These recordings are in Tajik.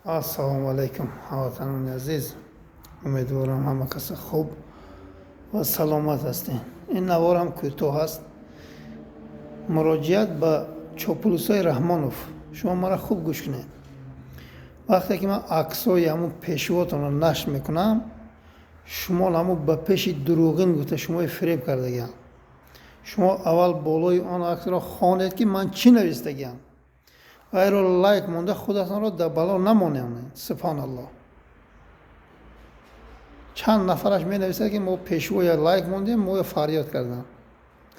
Ассалому алайкум, ҳамватанони азиз. Умедворам, ҳама каса хуб ва саломат ҳастед. Ин навор ҳам кӯтоҳ аст. Муроҷиат ба чоплусои Раҳмонов. Шумо маро хуб гӯш кунед. Вақте ки ман аксҳои ҳамун пешвотонро нашр мекунам, шумо ҳамун ба пеши дурӯғин гуфта шумои фиреб кардагиам. Шумо аввал болои он аксро хонед, ки ман чӣ навистагиам. Вайро лайк монда худатонро дар бало намонед. Субҳоналлоҳ. Чанд нафараш менависад, ки мо пешвоя лайк мондем, моя фарёд кардам.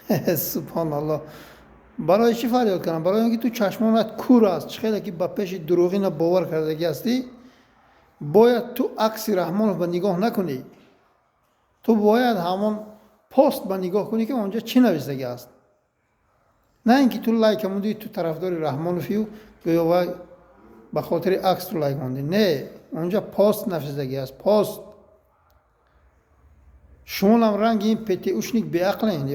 Субҳоналлоҳ. Барои чӣ фарёд кардам? Барои он ки ту чашмонат кур аст. Чӣ хеле ки ба пеши дурӯғина бовар кардагӣ ҳастӣ, бояд ту акси Раҳмонов ба нигоҳ накунӣ. Ту бояд ҳамон пост ба нигоҳ кунӣ, ки онҷо чӣ навистагӣ аст. На ин ки ту лайк мондӣ, ту тарафдори Раҳмоновию гӯё вай ба хотири акс ту лайк мондӣ. Не, онҷо пост навистагӣ аст, пост. Шумонам ранги ин ПТУшник беақлен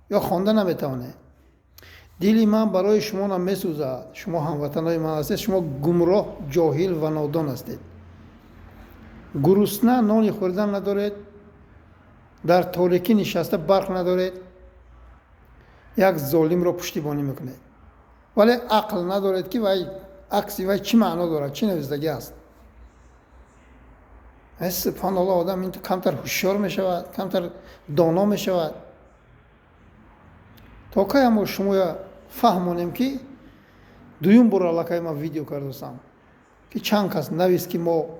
ё хонда наметавонед. Дили ман барои шумонам месӯзад. Шумо ҳамватанои ман ҳастед, шумо гумроҳ, ҷоҳил ва нодон ҳастед. Гурусна, нони хӯрдан надоред, дар торикӣ нишаста, барқ надоред, як золимро пуштибонӣ мекунед. Вале ақл надоред, ки вай акси вай чӣ маъно дорад, чӣ навистагӣ аст. Субҳоналлоҳ, одам ин камтар ҳушёр мешавад, камтар доно мешавад. То кай мо шумоя фаҳмонем, ки дуюм бор аллакай ман видео кардастам, ки чанд кас навист, ки мо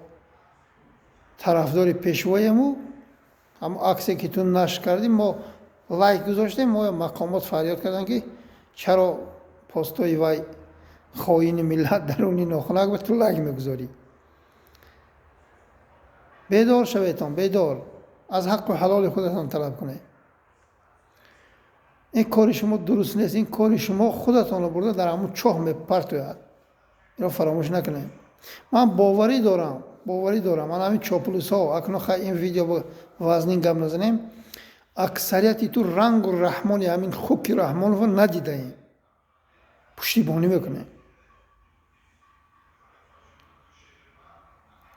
тарафдори пешвоему, ҳамо аксе ки ту нашр кардӣ, мо лайк гузоштем, мо мақомот фарёд карданд, ки чаро постои вай хоини миллат даруни нохунак ба ту лайк мегузорӣ. Бедор шаветон, бедор, аз ҳаққу ҳалоли худатон талаб кунед. Ин кори шумо дуруст нест. Ин кори шумо худатонро бурда дар ҳамун чоҳ мепартояд. Инро фаромӯш накунед. Ман боварӣ дорам, боварӣ дорам, ман ҳамин чоплусҳо, акнун хай ин видео вазнин гап назанем, аксарияти ту рангу раҳмони ҳамин хуки Раҳмонова надидаем, пуштибонӣ мекунем.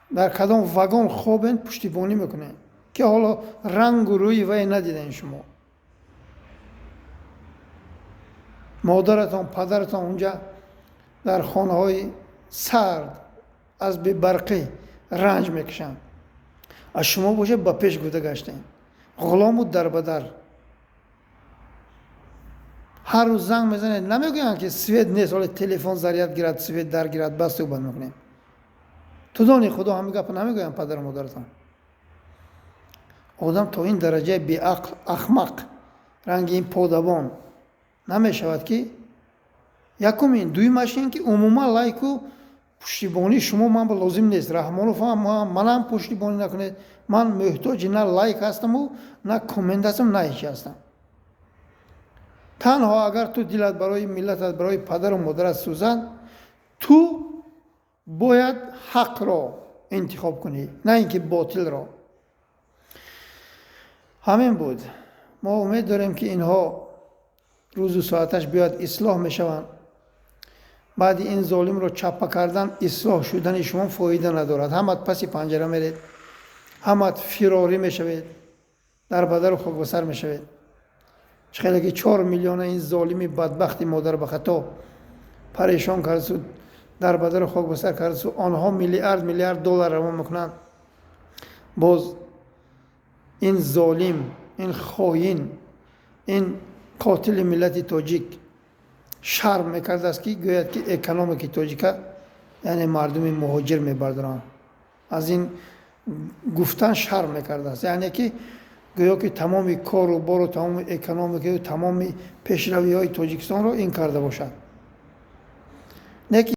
Дар кадом вагон хобен, пуштибонӣ мекунем, ки ҳоло рангу рӯи вай надидаем. Шумо модаратон, падаратон унҷа дар хонаҳои сард аз бебарқӣ ранҷ мекашанд, аз шумо бошед ба пеш гуфта гаштем, ғулому дарбадар. Ҳар рӯз занг мезанед, намегӯянд, ки свет нест, ҳоле телефон заряд гирад, свет дар гирад, бас суҳбат мекунем. Ту дони худо ҳамин гапа намегӯянд падару модаратон. Одам то ин дараҷаи беақл, ахмақ, ранги ин подабон намешавад, ки якум ин, дуюмаш ин ки умуман лайку пуштибонии шумо ман ба лозим нест. Раҳмонов манам пуштибонӣ накунед. Ман муҳтоҷи на лайк ҳастаму, на коммент ҳастам, на ҳечи ҳастам. Танҳо агар ту дилат барои миллатат, барои падару модарат сӯзад, ту бояд ҳақро интихоб кунӣ, на ин ки ботилро. Ҳамин буд. Мо умед дорем, ки инҳо рӯзу соаташ биёяд, ислоҳ мешаванд. Баъди ин золимро чаппа кардан ислоҳ шудани шумо фоида надорад. Ҳамат паси панҷара меред, ҳамат фирорӣ мешавед, дар бадару хокбасар мешавед. Чӣ хеле ки 4 миллиона ин золими бадбахти модар ба хато парешон кардсу, дар бадару хокбасар кардсу, онҳо миллиард миллиард доллар равон мекунанд. Боз ин золим, ин хоин, ин қотили миллати тоҷик шарм мекардааст, ки гӯяд, ки экономикаи тоҷика, яъне мардуми муҳоҷир мебардоранд. Аз ин гуфтан шарм мекардааст, яъне ки гӯё ки тамоми кору бору, тамоми экономикаю, тамоми пешравиҳои Тоҷикистонро ин карда бошад. Не ки